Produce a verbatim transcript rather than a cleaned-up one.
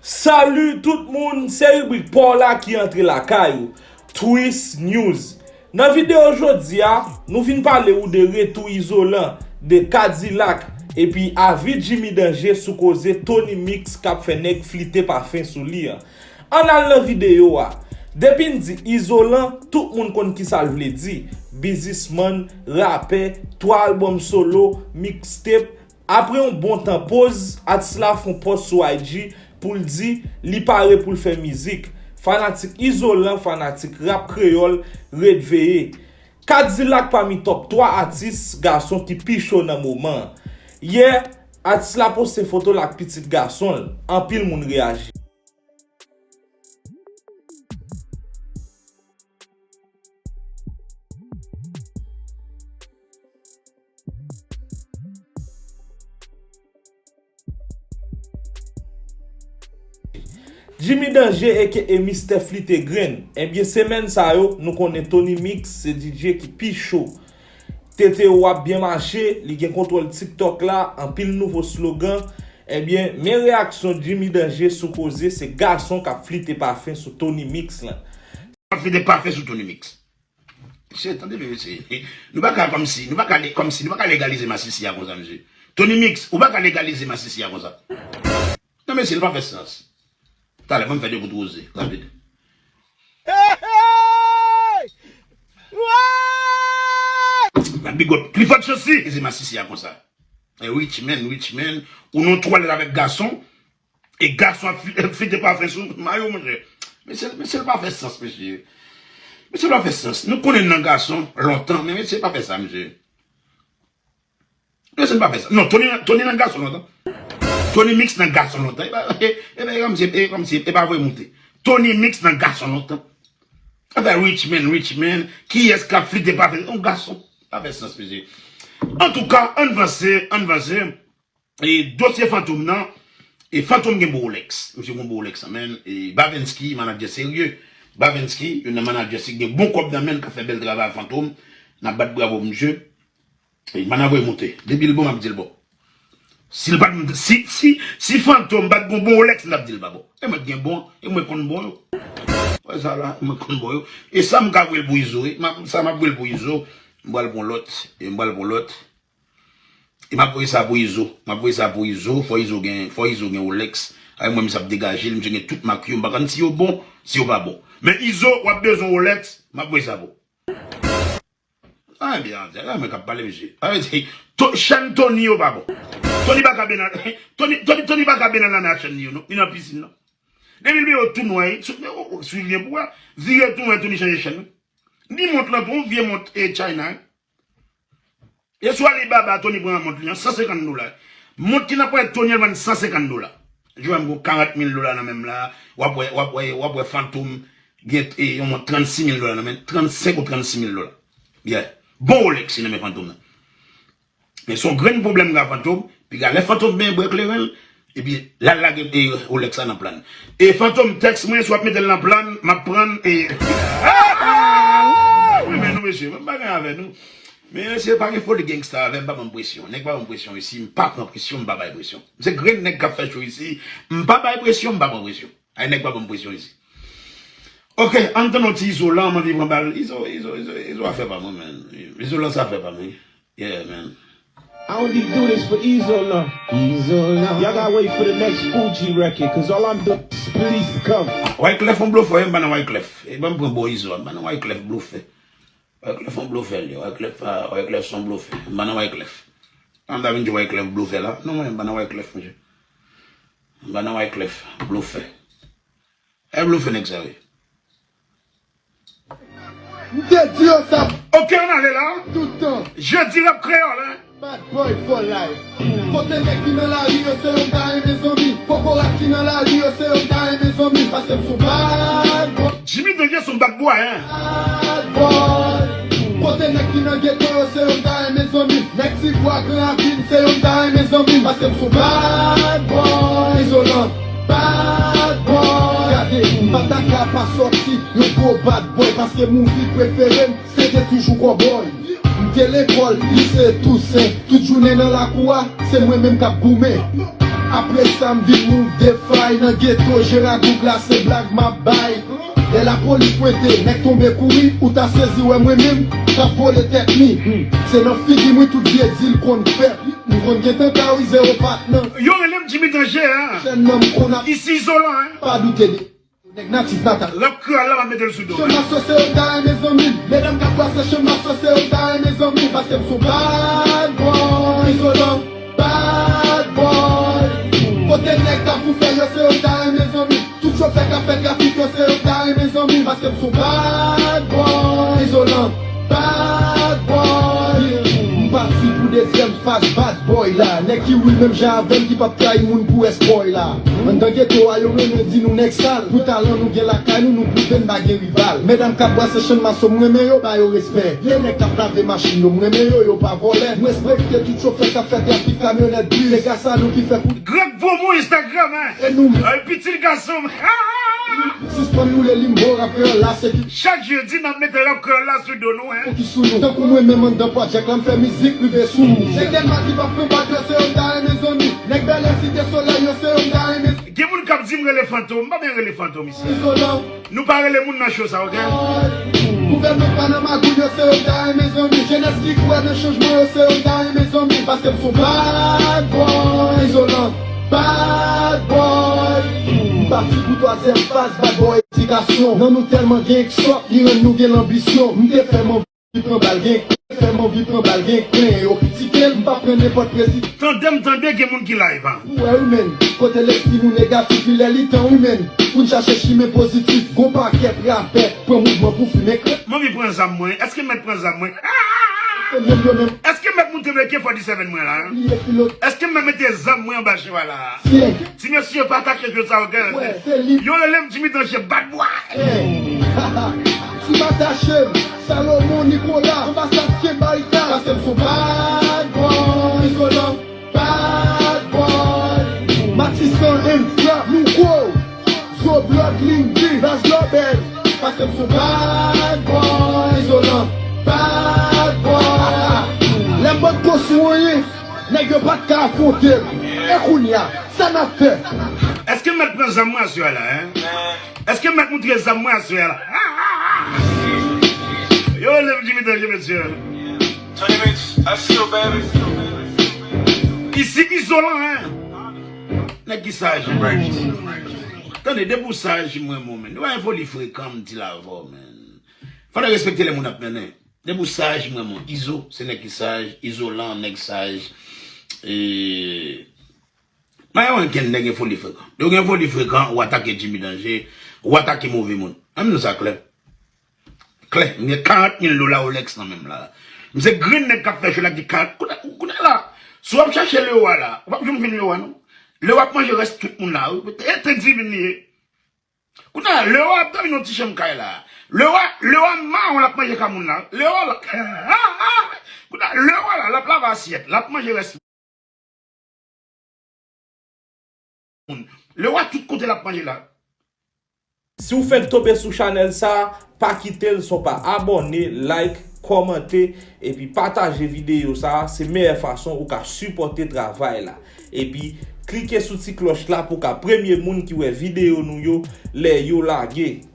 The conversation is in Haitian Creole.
Salut tout moun, se ribrik pa w la ki antre lakay ou, Twist News. Nan videyo jodi a, nou vin pale ou de retou Izolan, de Kadilak, epi avi Jimmy Danje sou koze Tony Mix k ap fè nèg flite pafen sou li an. Ann al nan videyo a. Depi n di Izolan, tout moun konn kisa l vle di. Biznismann, rapè, twa albòm solo, mixtape. Apre yon bon tan poz, atis la fè yon pòs sou I G pou l di li pare pou l fè mizik. Fanatik Izolan, fanatik rap kreyòl, ret veye. Kadilak pami top twa atis gason ki pi cho nan moman an. Yè, atis la poste foto l ak pitit gason l. Anpil moun reyaji. Jimmy Danje aka Mister Flite Grenn. Ebyen, semèn sa yo, nou konnen Tony Mix se D J ki pi cho. Tete yo ap byen mache, li gen kontwòl TikTok la, anpil nouvo slogan. Ebyen, men reyaksyon Jimmy Danje sou koze se gason k ap flite pafen sou Tony Mix lan. Ap flite pafen sou Tony Mix. Mesye, tande men mesye. Nou pa ka kòmsi, nou pa ka le-, kòmsi, nou pa ka legalize masisi a konsa, mesye. Tony Mix, ou pa ka legalize masisi a konsa. Non, mesye, li pa fè sans. Talè, ban m fè de kout woze, rapid. Hey, hey! What? Bigòt, Clifford Chancy, se masisi a konsa. E Richman, Richman, ou nan twalèt avèk gason, e gason ap fi-, ap fete pafen sou mayo, monchè. Mesye, mesye, l pa fè sans, mesye. Mesye, l pa fè sans. Nou konnen nan gason lontan, men mesye, pa fè sa, mesye. Mesye, l pa fè sa. Non, Tony, Tony nan gason lontan. Tony Mix nan gason lontan. E pa, e, e pa, e kòmsi, e kòmsi, e pa vre moute. Tony Mix nan gason lontan. Afè Richman, Richman, kiyès k ap flite pafen yon gason? Pa fè sans, mesye. Antouka, ann vanse, ann vanse. E dosye Fantom nan, e Fantom gen bon Rolex. Misye gen bon Rolex, men, e Bavensky, manadjè serye. Bavensky, youn nan manadjè ki gen bon kòb nan men l, k ap fè bèl travay ak Fantom. N ap bat bravo pou misye. E, m ann voye moute. Depi l bon, m ap di l bon. Si l pa t, si, si, si Fantom pa t gon bon Rolex, m t ap di l pa bon. E mwen t gen bon, e mwen konn bon yo. Wè sa la, mwen konn bon yo. E sa m ka voye l pou Izo, wi. M ap, sa m ap voye l pou Izo. M pral pran lòt, e m pral pran lòt. E m ap voye sa pou Izo. M ap voye sa pou Izo. Fò Izo gen, fò Izo gen Rolex. Ay mwen, misye ap degaje l, misye gen tout mak yo. M pa konn si yo bon, si yo pa bon. Men Izo, w ap bezwen Rolex, m ap voye sa pou ou. Ah, byen, ah, mwen k ap pale, mesye. Ah, se, to-, chèn Tony yo pa bon. Tony pa ka benen, Tony, Tony, Tony pa ka benen nan chèn yo, non. Li nan pisin, non. Depi l byen yo tou nwa, wi. Sou, men, o, o, sou li pou wè. Vire tou nwa, Tony chanje chèn, wi. Ni mont lan, tou, yon vye mont, e, China, wi. E sou Alibaba, Tony pran mont li an, san senkant dola. Mont ki nan ponyèt Tony an vann san senkant dola. Jodi a m gen karant mil dola nan men m la, w ap wè, w ap wè, w ap wè Fantom gen, e, yon mont trannsis mil dola nan men, trannsenk ou trannsis mil dola. Yeah. Bon Rolex li nan men Fantom nan. Men se yon grenn pwoblèm gen Fantom, piga lè Fantom benyen bwè kleren l, epi l al lage, e, Rolex la nan plan. E Fantom tèks mwen, si w ap mete l nan plan, m ap pran, e, wi, men nou, mesye, mwen m pa gen avè nou. Men mesye, pa gen foli gangsta avè m, pa ban m presyon. Nèg pa ban m presyon isi, m pa pran presyon, m pa bay presyon. Se grenn nèg k ap fè cho isi, m pa bay presyon, m pa pran presyon. Ay, nèg pa ban m presyon isi. Ok, ann tann yon ti Izolan, m anvi pran bal. Izo, Izo, Izo, Izo afè pa mwen, men. Izolan se afè pa mwen. Yeah, man. I only do this for Izolan. Izolan. Y'all gotta wait for the next Fuji record, cause all I'm doing is please come. Wyclef yon blofè, m pa nan Wyclef. E ban m pran bò Izo, m pa nan Wyclef blofè. Wyclef yon blofè, li. Wyclef, ah, Wyclef se yon blofè. M pa nan Wyclef. An ta vin di Wyclef blofè la. Non, mwen, m pa nan Wyclef, mesye. M pa nan Wyclef, blofè. E blofè nèg sa yo ye. M te di yo sa. Ok, ann ale la. Tout tan. Jodi rap kreyòl, hein. Bad boy for life. Kote nèg ki nan lari yo se yo m ta renmen zanmi. Kokorat ki nan lari yo se yo m ta renmen zanmi. Paske m sou bad boy. Jimmy Danje sou bad boy, hein. Bad boy. Kote nèg ki nan geto yo se yo m ta renmen zanmi. Nèg Tivwa, Gran Ravin se yo m ta renmen zanmi. Paske m sou bad boy. Izolan. Bad boy. Gade, m pa ta ka pa sòti yon gwo bad boy. Paske movie prefere m se te toujou kòbòy. M te lekòl, lise Tousen. Tout jounen nan lakou a, se mwen menm k ap goumen. Apre sa m vin move defay nan geto, Jera Goug la se blag m ap bay. Lè lapolis pwente, nèg tonbe kouri, ou ta sezi wè mwen menm k ap vole tèt mi. Hmm. Se nan figi mwen tout vye dil konn fèt. M konn gentan kawizè o patnè. Yo rele m Jimmy Danger, hein. Chèn nan m konn ap isi izolan, hein. Pa doute de nèg natif natal. Rap kreyòl la, m ap mete l sou do. Chan maso se yo ta renmen zanmi. Medam k ap brase chan maso se yo ta renmen zanmi. Paske m sou bad boy. Izolan, bad boy. Kote nèg k ap foufè yo se yo ta renmen zanmi. Tout chofè k ap fè trafik yo se yo ta renmen zanmi. Paske m sou bad boy. Izolan, bad boy. M pati pou dezyèm faz bad boy la. Nèg ki real menm jan avè m ki p ap trayi moun pou S boy la. Anndan geto a yo renmen di nou nèg sal. Pou talan nou gen lakay nou, nou pwouve n pa gen rival. Medam k ap brase chan maso m renmen yo, ba yo respè. Vye nèg k ap lave machin yo m renmen yo, yo pa vòlè. M respekte tout chofè k ap fè trafik kamyonèt bis. Se gras a nou ki fè kou. Greg Vomo Instagram, hein. E nou menm. Ay, pitit gason m. Sispann woule limbo rap kreyòl la se ki. Chak jedi n ap mete rap kreyòl la sou do nou, hein. Ki sou nou. Tankou mwen menm anndan pwojèk la m fè mizik rive sou nou. Nèg Dèlma ki p ap pran bak yo se yo m ta renmen zanmi. Nèg Bèlè Site Solèy yo se yo m ta renmen. Gen moun k ap di m rele Fantom, m pa byen rele Fantom isi. Izolan. Nou pa rele moun nan cho sa, oke? Gouvènman pa nan magouy yo se yo m ta renmen zanmi. Jenès ki kwè nan chanjman yo se yo m ta renmen zanmi. Paske m sou bad boy. Izolan. Bad boy. M pati pou twazyèm faz bad boy. Edikasyon. Nan nou tèlman gen eksòt, li rann nou gen lanbisyon. M te fè m anvi pran bal, gen fè m anvi pran bal, gen klen yo kritike l, m p ap pran nenpòt prezidan. Tande m tande gen moun ki live, hein. Ou wè wi menn, kote lespri nou negatif, li lè li tan wi menn. Pou n chache chimen pozitif, gon pakèt rapè pran mouvman pou fimen krèk. M anvi pran zam mwen, èske m mèt pran zam mwen? Se menm yo menm. Èske m mèt moute men ke fòti sèven mwen la? Bliye filo. Èske m mèt mete zam mwen anba cheva la? Ti mesye pa atake jwèt sa, oke? Yo rele m Jimmy Danger, bad boy. Ti m atache m, Salomon Nicolas, anbasad Kenbarika. Paske m sou bad boy. Izolan, bad boy. Matisan and Frap, Louko, Zo Blòd, Lindy, Baz Lòbèl. Paske m sou bad boy. Izolan, bad boy. Lè m pot ko sou anyen, nèg yo pa t ka afwonte m. E kounye a, sa n ap fè? Èske m mèt pran zam mwen aswè a la, hein? Èske m mèt moutre zam mwen aswè a la? Yo rele m Jimmy Danger, mesye. Twenty minutes, I see you, baby. Isi izolan, hein? Nèg ki saj. Tande, depi w saj, mwen, mwen, men. Nou pa gen foli frekan, m di l avè w, men. Fò n respekte lè moun ap mennen. Depi w saj, mwen, mwen. Izo, se nèg ki saj. Izolan, nèg saj. E, pa gen ankenn nèg gen foli frekan. Lè w gen foli frekan, ou atake Jimmy Danger, ou atake move moun. Ann di nou sa klè. Klè, m gen karant mil dola Rolex nan men m la. M se grenn nèg k ap fè cho la ki karant. Kounye, kounye la, si w ap chache Lewa la, ou p ap janm jwenn Lewa, non. Lewa ap manje rès tout moun la, wi. E te divin li ye. Kounye a, Lewa ap dòmi nan ti chanm kay la. Lewa, Lewa mawon l ap manje ka moun la. Lewa la. Kounye a, Lewa la, l ap lave asyèt, l ap manje rès moun. Lewa tout kote l ap manje la. Si w fenk tonbe sou chanèl sa, pa kite l san w pa abòne, like, kòmante, epi pataje videyo sa. Se meyè fason ou ka sipòte travay la. Epi, klike sou ti klòch la pou w ka premye moun ki wè videyo nou yo lè yo lage.